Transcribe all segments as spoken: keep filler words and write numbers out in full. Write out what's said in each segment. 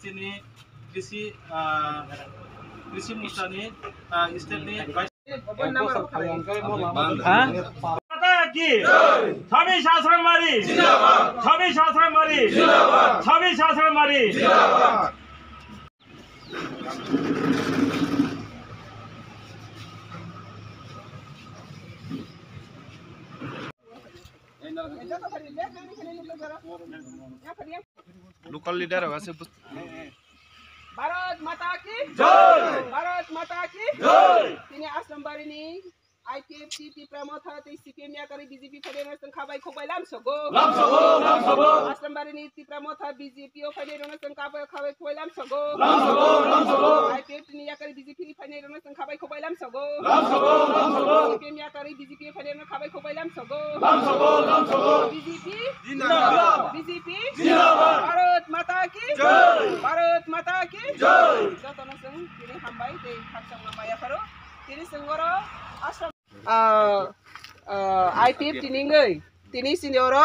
Chini krisi, ah, krisi morsani, ah, state ni vice. Ha? Mata ki? Chhabbish Ashram Bari! Chhabbish Ashram Bari! Chhabbish Ashram Bari! Local leader ase. Bharat Mata ki jai! Bharat Mata ki jai! Tini Ashram Bari ni I P F T Tipra Motha tei C P M yakarwi B J P phainairokno chwng kha bai khuk bai lamsogo. Lamsogo, lamsogo. Ashram Bari ni Tipra Motha B J P o phainairokno chwng kha bai, kha bai khuk bai lamsogo. Lamsogo, lamsogo. I P F T ni yakarwi B J P phainairokno chwng kha bai khuk bai lamsogo. Lamsogo, lamsogo. C P M yakarwi B J P phainairokno kha bai khuk bai lamsogo. Lamsogo, lamsogo. B J P jindabad. B J P jindabad. Bharat Mata ki jai. Bharat Mata ki jai. Jotono chwng tini hambai tei khakchangma maya pharo. Tini chwng oro Ashram Ah, ah, I P F T ni wngwi tini chini oro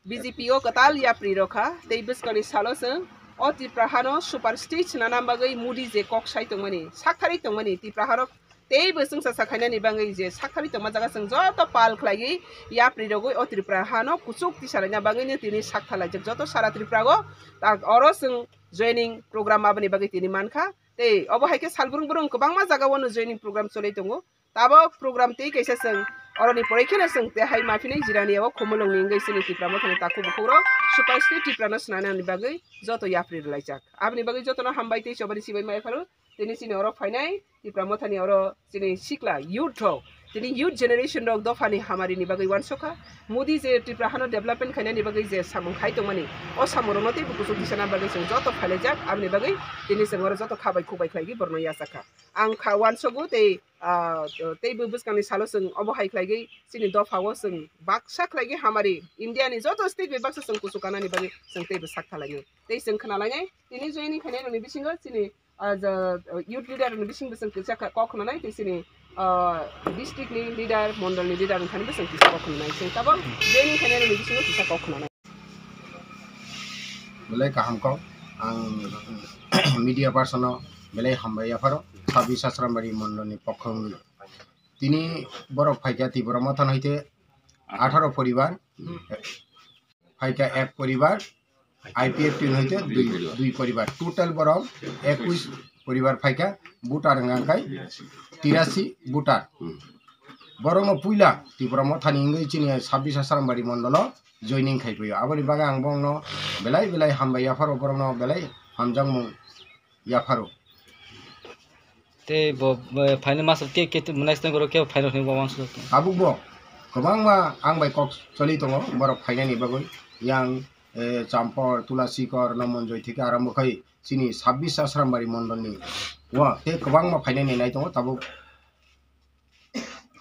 B J P o kwtal yapri rw kha, tei bwskangni salo chwng o Tipra hano super state swnana bagwi Modi je kok sai tongmani, sakthari tongmani, Tipra harok teibo chwngsa sa khainani bagwi je sakthari tongma jaga chwng joto pal khlaiwi yapri rwgwi o Tripura hano kuchuk tisalaina bagwino tini sakthalaijak joto sara Tripura o, tak oro chwng joining program aboni bagwi tini mankha. Tei obo hai khe salbrung brung kwbangma jaga o no joining program choli tongo. Tabok program tei kaisa chwng oroni poroi kheno chwng tei hai maphinai jirani abo Khumulwngni wngwi chini Tipra Mothani takhuk bukhukrok Super State Tripura no swnanani bagwi joto yapri rwlaijak. Aboni bagwi jotono hambai tei chobani sibai maya pharo tini chini oro phainai Tipra Mothani oro chini sikla youth rok, tini youth generation rok dophani hamarini bagwi uansukha. Modi je Tripura hano development khainani bagwi je samung khai tongmani, o samungrokno teibo kuchuk tisana bagwi chwng joto phailaijak. Aboni bagwi tini chwng oro joto kha bai khuk bai khlaigwi borokno yachakha. Ang kha uansugo tei ah, teibo bwskangni salo chwng obo hai khlaigwi chini dophao chwng baksa khlaigwi hamari India ni joto state bai baksa chwng kuchuk kanani bagwi chwng teibo sak thalainai. Tei chwng khna lainai tini joining khainai rokni bisingo chini, ah, ja, youth leader rokni bisingbo chwng kisa kha-, kok khna nai tei chini, ah, district ni leader, mondol ni leader wngkha ni bo chwng kisa kok khna nai. Chwng tabok joining khainai rokni bisingo kisa kok khna nai. Belai kaham kok, ang media person no belai hambai yapharo, Sabis Asrambari mondol ni pokho wngwi. Tini borok phaikha Tipra Motha no hite atharo poribar, phaikha ek poribar, I P F T no hite dui, dui poribar. Total borok ekush poribar phaikha, voter wngkha khe tirasi voter. Borokno puila Tipra Mothani wngwi chini Sabis Asrambari mondolo joining khai phaio. Aboni bagwi ang borokno belai belai hambai yapharo, borokno belai hamjakmung yapharo. Tei bo, bo phainai masa ke, ke, next time borok ke phainai hwnwi bo uansukha. Tabuk bo kwbangma ang bai kok choli tongo borok phainani bagwi. Yang, eh, Champor, Tulasikor, Nomonjoi theke arambo khai chini Sabis Asrambari mondolni o tei kwbangma phainani nai tongo tabuk.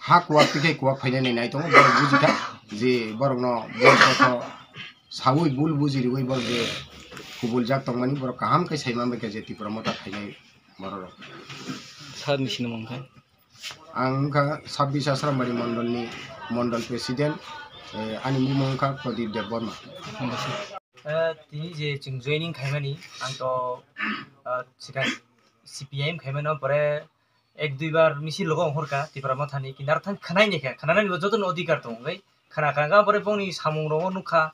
Ha kuwak tei kuwak phainani nai tongo, borok bujikha je borokno bol kotho saui bul buji riui borok je kubuljak tongmani borok kaham khe sai manbaikha je Tipra Motha phainai borok rok. Sir ni sinimung khe? Ang wngkha Sabis Asrambari mondolni mondol president, eh, ani bumung wngkha Pradip Debbarma. Eh, tini je chwng joining khaimani, ang to, eh, sikha C P I M khaimano, pore ek dui bar misil logo ongkhorkha Tipra Mothani, kintu aro thang khwnai ni khe, khwnanani bo jotono odhikar tongo, hwnkhe khwna kha, hwnkhe pore bongni samung rogo nukha,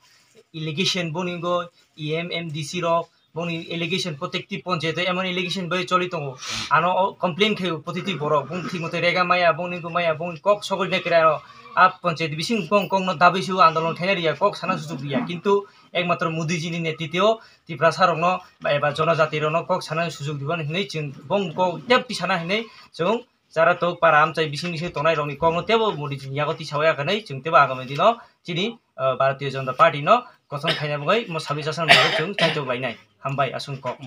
allegation boni go E M, M D C rok, bongni allegation, protekti ponchayat o emon allegation bai choli tongo, ano o complain khaio protiti borok, bong thik mote rega maya, bongni go maya, bongni kok sogri na kira ano, a ponchayat bising bong kokno dabui sio andolon khaina riya, kok sana sujuk riya, kintu ekmatro Modiji ni netriteo Tiprasa rokno ba eba jonojati rokno kok sana sujuk diban hinwi chwng bong kok tep tisana hinwi chwng jara tok para amchai bising bising tongnai rokni kokno tebo Modiji ni yago tisawi ya hinwi chwng tebo agami dino chini, ah, Bharatiya Janata Party no kothom khaina bagwi mo Sabis Asrambari chwng kaitor lainai. Hambai aswk kok.